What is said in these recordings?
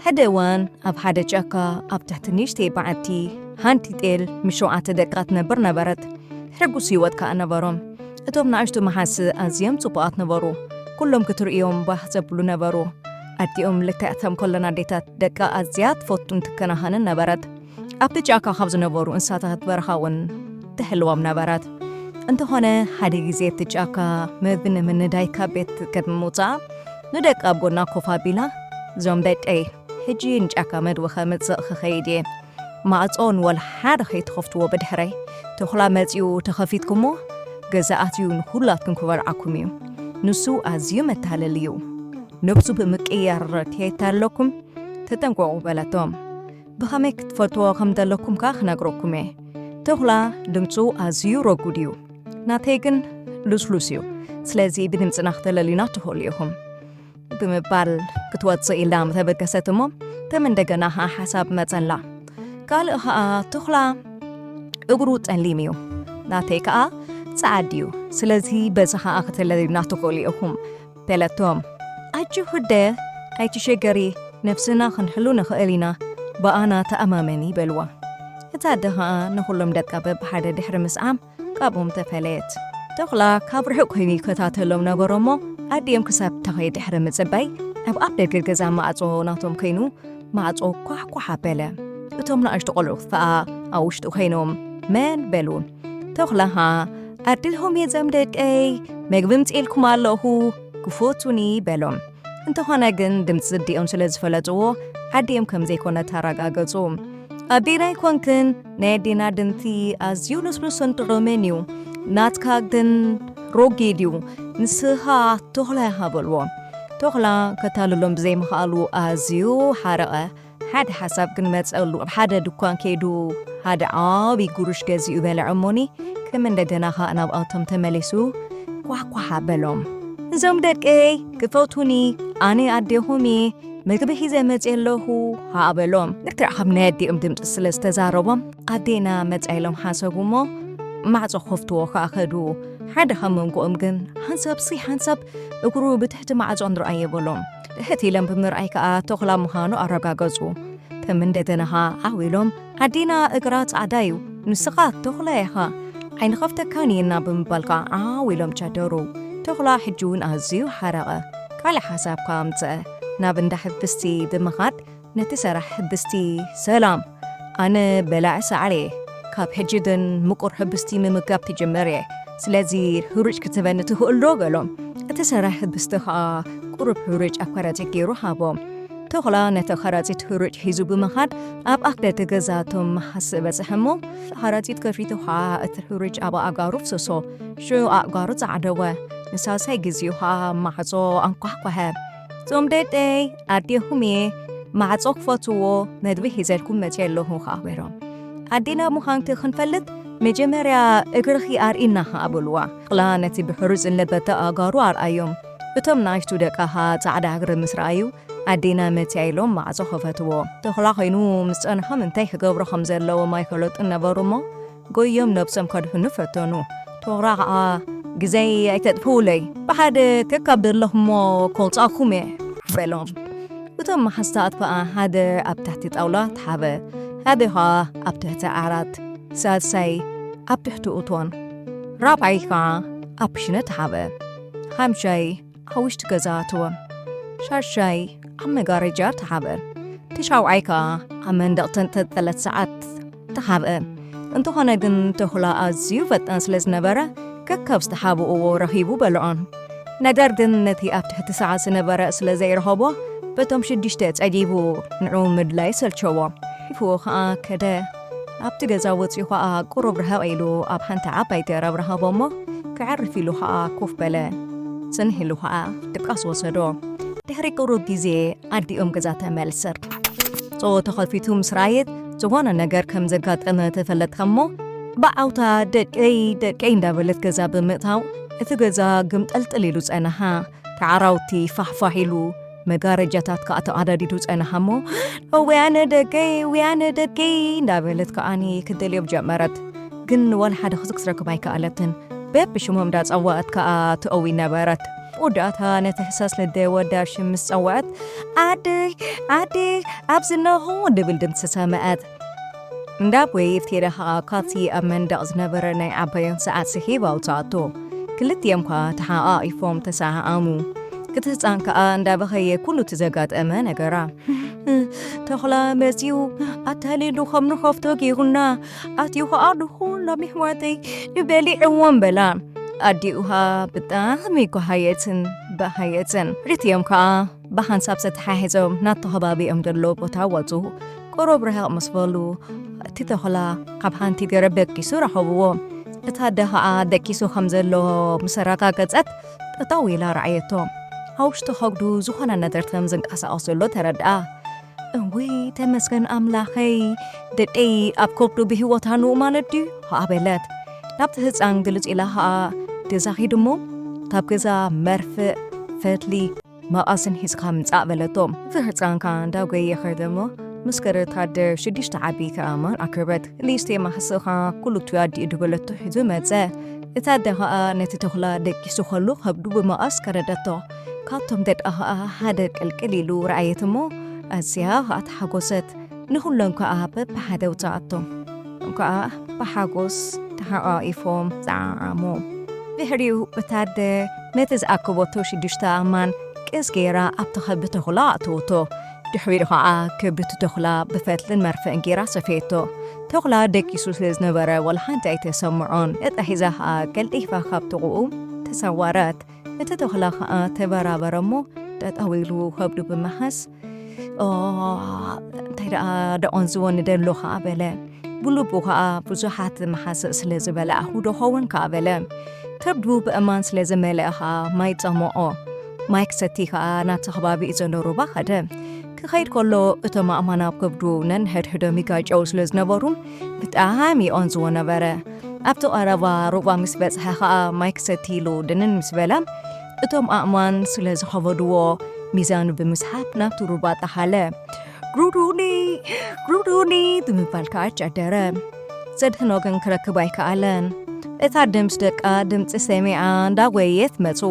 ሓደ እዋን ኣብ ሓደ ጫካ ኣብ ትሕቲ ንእሽተይ በዓቲ ሓንቲ ጤል ምስ ሸውዓተ ደቃ ትነብር ነበረት። ሕጉስ ህይወት ከኣ ነበሮም። እቶም ንኣሽቱ መሓሲ ኣዝዮም ጽቡቓት ነበሩ። ኩሎም ክትርእዮም ባህ ዘብሉ ነበሩ። ኣዲኦም ልክዕ ከም ኮለን ኣዴታት ደቃ ኣዝያ ትፈቱን ትከናኸንን ነበረት። ኣብቲ ጫካ ካብ ዝነበሩ እንስሳታት በረኻ እውን ትሕልዎም ነበረት። እንተኾነ ሓደ ግዜ እቲ ጫካ መግቢ ንምንዳይ ካብ ቤት ቅድሚ ምውጻኣ ንደቃ ኣብ ጎና ኮፍ ኣቢላ፣ "እዞም ደቀይ፣ ሕጂ ንጫካ መግቢ ከምጽእ ክኸይድ እየ። ማዕጾ ንወላ ሓደ ከይትኸፍትዎ ብድሕረይ። ተኹላ መጺኡ ተኸፊትኩሞ፣ ገዛ ኣትዩ ንኹላትኩም ክበልዓኩም እዩ። ንሱ ኣዝዩ መታለሊ እዩ። ነብሱ ብምቅያር ከየታለለኩም ተጠንቀቑ" በለቶም። "ብኸመይ ክትፈልጥዎ ከም ዘለኩም ከኣ ክነግረኩም እየ። ተኹላ ድምጹ ኣዝዩ ረጉድ እዩ። ናተይ ግን ልስሉስ እዩ። ስለዚ ብድምጽና ክተለልዩና ትኽእሉ ኢኹም" ብምባል ክትወጽእ ኢላ ምተበገሰት እሞ፣ ከም እንደገና ኸኣ ሓሳብ መጸላ። ካልእ ኸኣ ተኹላ እግሩ ጸሊም እዩ። ናተይ ከኣ ጸዓድ እዩ። ስለዚ በዚ ኸኣ ክተለልዩና ትኽእሉ ኢኹም በለቶም። "ኣጆኺ ኣደ፣ ኣይትሸገሪ፣ ነፍስና ክንሕሉ ንኽእል ኢና፣ ብኣና ተኣማመኒ" በልዋ። እታ ኣደ ኸኣ ንኹሎም ደቃ በብሓደ ድሕሪ ምስዓም ካብኦም ተፈለየት። ተኹላ ካብ ርሑቕ ኮይኑ ይከታተሎም ነበረ እሞ፣ ኣዲኦም ክሳብ ትኸይድ ድሕሪ ምጽባይ፣ ኣብ ኣፍ ደገ ገዛ ማዕጾ ናቶም ኮይኑ ማዕጾ ኳሕኳሕ ኣበለ። እቶም ንኣሽቱ ቆልዑ ከኣ ኣብ ውሽጢ ኮይኖም መን በሉ። ተኹላ ኸኣ፣ "ኣዴኹም እየ እዞም ደቀይ፣ መግቢ ምጽኤልኩም ኣለኹ፣ ክፈቱኒ" በሎም። እንተኾነ ግን ድምጺ ኣዲኦም ስለ ዝፈለጥዎ፣ ኣዲኦም ከም ዘይኮነት ኣረጋገጹ። "ኣዴና ኣይኮንክን፣ ናይ ኣዴና ድምጺ ኣዝዩ ልስሉስን ጥዑምን እዩ። ናትካ ግን ረጒድ እዩ። ንስኻ ተኹላ ኢኻ" በልዎ። ተኹላ ከታልሎም ብዘይምኽኣሉ ኣዝዩ ሓረቐ። ሓደ ሓሳብ ግን መጸሉ። ኣብ ሓደ ድኳን ከይዱ ሓደ ዓቢ ጉሩሽ ገዚኡ በልዐ እሞኒ፣ ከም እንደገና ኸኣ ናብኣቶም ተመሊሱ ኳሕኳሕ ኣበሎም። "እዞም ደቀይ ክፈቱኒ፣ ኣነ ኣዴኹም እየ፣ መግቢ ሒዘ መጽየ ኣለኹ" ኸኣ በሎም። ልክዕ ከም ናይ ኣዲኦም ድምጺ ስለ ዝተዛረቦም፣ "ኣዴና መጻ" ኢሎም ሓሰቡ እሞ ማዕጾ ክኸፍትዎ ኸኣ ከዱ። ሓደ ካብ መንጎኦም ግን ሓንሳብሲ ሓንሳብ እግሩ ብትሕቲ ማዕጾ ንርኣዮ በሎም። ትሕት ኢሎም ብምርኣይ ከኣ ተኹላ ምዃኑ ኣረጋገጹ። ከም እንደገና ኸኣ ዓው ኢሎም፣ "ኣዴና እግራ ጻዕዳ እዩ፣ ንስኻ ተኹላ ኢኻ፣ ኣይንኸፍተካን ኢና" ብምባል ከኣ ዓው ኢሎም ጨደሩ። ተኹላ ሕጂ እውን ኣዝዩ ሓረቐ። ካልእ ሓሳብ ከኣ ኣምጽአ። ናብ እንዳ ሕብስቲ ብምኻድ ነቲ ሰራሕ ሕብስቲ፣ "ሰላም፣ ኣነ በላዒ ሳዕሪ እየ። ካብ ሕጂ ግን ምቁር ሕብስቲ ምምጋብ ክጅምር እየ። ስለዚ ሕሩጭ ክትህበኒ ትኽእል ዶ?" በሎም። እቲ ሰራሕ ሕብስቲ ከኣ ቁሩብ ሕሩጭ ኣብ ከረጺት ገይሩ ሃቦም። ተኹላ ነቲ ከረጺት ሕሩጭ ሒዙ ብምኻድ ኣብ ኣፍ ደገ ገዛ እቶም መሓሲ በጽሐ እሞ፣ ከረጺት ከፊቱ ከኣ እቲ ሕሩጭ ኣብ ኣእጋሩ ፍሰሶ። ሽዑ ኣእጋሩ ጸዓደወ። ንሳልሳይ ግዜኡ ከኣ ማዕጾ ኣንኳሕኳሐ። "እዞም ደቀይ፣ ኣዴኹም እየ፣ ማዕጾ ክፈትዎ፣ መግቢ ሒዘልኩም መጽየ ኣለኹ" ከኣ በሎም። ኣዴና ምዃንኪ ክንፈልጥ መጀመርያ እግርኺ ኣርእይና ከኣ በልዋ። ተኹላ ነቲ ብሕሩጭ ዝለበጠ ኣእጋሩ ኣርኣዮም። እቶም ንኣሽቱ ደቃ ከኣ ጻዕዳ እግሪ ምስ ረኣዩ፣ ኣዴና መጽያ ኢሎም ማዕጾ ከፈትዎ። ተኹላ ኮይኑ ምስ ጸንሖም እንታይ ክገብሩ ከም ዘለዎም ኣይፈለጡን ነበሩ እሞ፣ ጎዮም ነብሶም ከድሕኑ ፈተኑ። ተኹላ ከኣ፣ "ግዜይ ኣይተጥፍኡለይ፣ ብሓደ ከካብ ዘለኹሞ ከውጻኩም እየ" በሎም። እቶም መሓዝታት ከኣ ሓደ ኣብ ትሕቲ ጣውላ ተሓበ፣ ሓደ ከኣ ኣብ ትሕቲ ዓራት፣ ሳልሳይ ኣብ ትሕቲ እቶን፣ ራብዓይ ከኣ ኣብ ክሽነ ተሓበ፣ ሓምሻይ ኣብ ውሽጢ ገዛ ኣተወ፣ ሻድሻይ ኣብ መጋረጃ ተሓበ፣ እቲ ሻውዓይ ከኣ ኣብ መንደቕ ተንጠልጠለት ሰዓት ተሓብአ። እንተኾነ ግን ተኹላ ኣዝዩ ፈጣን ስለ ዝነበረ፣ ከካብ ዝተሓብእዎ ረኺቡ በልዖን። ነገር ግን ነቲ ኣብ ትሕቲ ሰዓት ዝነበረ ስለ ዘይረኸቦ፣ በቶም ሽዱሽተ ጸጊቡ ንዕኡ ምድላይ ሰልቸዎ። ሒፍዎ ከኣ ከደ። ኣብቲ ገዛ ወጺኡ ከኣ ቁሩብ ርሕቕ ኢሉ ኣብ ሓንቲ ዓባይ ገረብ ረኸቦ እሞ፣ ክዕርፍ ኢሉ ከኣ ኮፍ በለ። ጽንሕ ኢሉ ከኣ ድቃስ ወሰዶ። ድሕሪ ቁሩብ ግዜ ኣዲኦም ገዛ ተመልሰት። ጾ ተኸፊቱ ምስ ረኣየት፣ ዝኾነ ነገር ከም ዘጋጠመ ተፈለጥካ እሞ፣ ብዓውታ "ደቀይ፣ ደቀይ" እንዳበለት ገዛ ብምእታው፣ እቲ ገዛ ግምጠልጥል ኢሉ ጸንሓ። ተዓራውቲ ፋሕፋሕ ኢሉ፣ መጋረጃታት ከኣ ተቐዳዲዱ ጸንሓ እሞ፣ "ወያነ ደቀይ፣ ወያነ ደቀይ" እንዳበለት ከኣኒ ክትደልዮም ጀመረት። ግን ወላ ሓደ ክትረክብ ኣይከኣለትን። በብሽሞም እንዳጸዋዐት ከኣ ትእዊ ነበረት። ወዳእታ ነቲ ህሳስ ልደ ወዳ ሽም ምስ ጸውዐት፣ "ኣደይ፣ ኣደይ፣ ኣብዚ ኣለኹ!" ድብል ድምፂ ሰምዐት። እንዳ ቦይፍ ቴዳ ኸዓ ካብቲ ኣብ መንደቕ ዝነበረ ናይ ዓባዮም ሰዓት ስሒብ ኣውፅኣቶ። ክልቲኦም ከኣ ተሓቓቒፎም ተሰዓዓሙ። እቲ ህፃን ከኣ እንዳበኸየ ኩሉ እቲ ዘጋጠመ ነገራ። "ተኽላ መፂኡ ኣታሊሉ ከም ንኸፍቶ ገይሩና፣ ኣትዩ ኸኣ ንኹሎም ኣሕዋተይ ንበሊዕዎም" በላ። ኣዲኡ ኸኣ ብጣዕሚ ጓሃየትን በሃየትን። ክልቲኦም ከኣ ብሓንሳብ ተተሓሒዞም ናብቲ ከባቢኦም ዘሎ ቦታ ወፁ። ቁሩብ ርሕቕ ምስ በሉ፣ እቲ ተኹላ ካብ ሓንቲ ገረብ ደቂሱ ረኸብዎ። እታ ኣደ ኸኣ ደቂሱ ከም ዘሎ ምስ ኣረጋገጸት፣ ጠጠው ኢላ ረኣየቶ። ኣብ ውሽጢ ከብዱ ዝኾነ ነገር ከም ዝንቀሳቐስ ዘሎ ተረድኣ። "እውይ፣ ተመስገን ኣምላኸይ፣ ደቀይ ኣብ ከብዱ ብህይወት ኣንኡ ማለት ድዩ?" ኸኣ በለት። ናብቲ ህፃን ግልጽ ኢላ ኸኣ፣ "ገዛ ኺድ እሞ፣ ካብ ገዛ መርፍእ፣ ፈትሊ፣ መቐስን ሒዝካ ምጻእ" በለቶ። እቲ ህፃን ከኣ እንዳጎየ ኸደ እሞ፣ ምስ ገረድ ታደር ሽዱሽተ ዓበይቲ ኣእማን ኣክበት። ክልተ መሓስኻ ኩሉ እቲ ኣዲኡ ድበለቶ ሒዙ መጸ። እታ ኣደ ኸኣ ነቲ ተኹላ ደቂሱ ኸሎ ከብዱ ብመቐስ ከረደቶ። ካብቶም ደቃ ኸኣ ሓደ ቅልቅል ኢሉ ረኣየት እሞ፣ ኣዝያ ኸኣ ተሓጎሰት። ንኹሎም ከኣ በብሓደ ኣውጽኣቶም። ከኣ ብሓጎስ ተሓቋቒፎም ጸዓዓሙ። ድሕሪኡ እታ ኣደ ነቲ ዝኣከበቶ ሽዱሽተ ኣእማን ቅስ ገይራ ኣብቲ ከብዲ ተኹላ ኣእተወቶ። ድሕሪኡ ኸኣ ከብዲ ተኹላ ብፈትልን መርፍእን ገይራ ሰፈየቶ። ተኹላ ደቂሱ ስለ ዝነበረ ወላ ሓንቲ ኣይተሰምዖን። እጣ ሒዛ ኸኣ ቀልጢፋ ካብ ጥቕኡ ተሰወረት። እቲ ተኹላ ኸኣ ተበራበረ እሞ ጠጠው ኢሉ ከብዱ ብምሓዝ፣ "ኦ፣ እንታይ ደኣ ደቖንዝወኒ ደሎ?" ኸኣ በለ። ብልቡ ኸኣ ብዙሓት መሓስእ ስለ ዝበላዕኹ ዶ ኸውን ከኣ በለ። ከብዱ ብእማን ስለ ዝመልአ ኸኣ ማይ ጸምኦ። ማይ ክሰቲ ኸኣ ናብቲ ከባቢ ዘሎ ሩባ ኸደ። ክኸይድ ከሎ እቶም ኣእማን ኣብ ከብዱ ነንሕድሕዶም ይጋጨው ስለ ዝነበሩ ብጣዕሚ ይቖንዝዎ ነበረ። ኣብቲ ቀረባ ሩባ ምስ በጽሐ ኸኣ ማይ ክሰቲ ኢሉ ድንን ምስ በለ፣ እቶም ኣእማን ስለ ዝኸበድዎ ሚዛኑ ብምስሓብ ናብቲ ሩባ ጠሓለ። "ግሩዱኒ፣ ግሩዱኒ" ብምባል ከኣ ጨደረ። ዘድሕኖ ግን ክረክብ ኣይከኣለን። እታ ኣደ ምስ ደቃ ድምጺ ሰሚዓ እንዳጎየየት መጹ።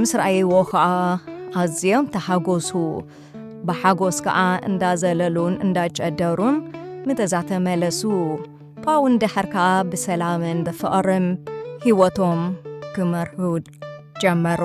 ምስ ረኣይዎ ከኣ ኣዝዮም ተሓጎሱ። ብሓጎስ ከኣ እንዳዘለሉን እንዳጨደሩን ምገዛ ተመለሱ። ፓውን ድሓር ከኣ ብሰላምን ብፍቕርን ህይወቶም ክመርሑ ጀመሩ።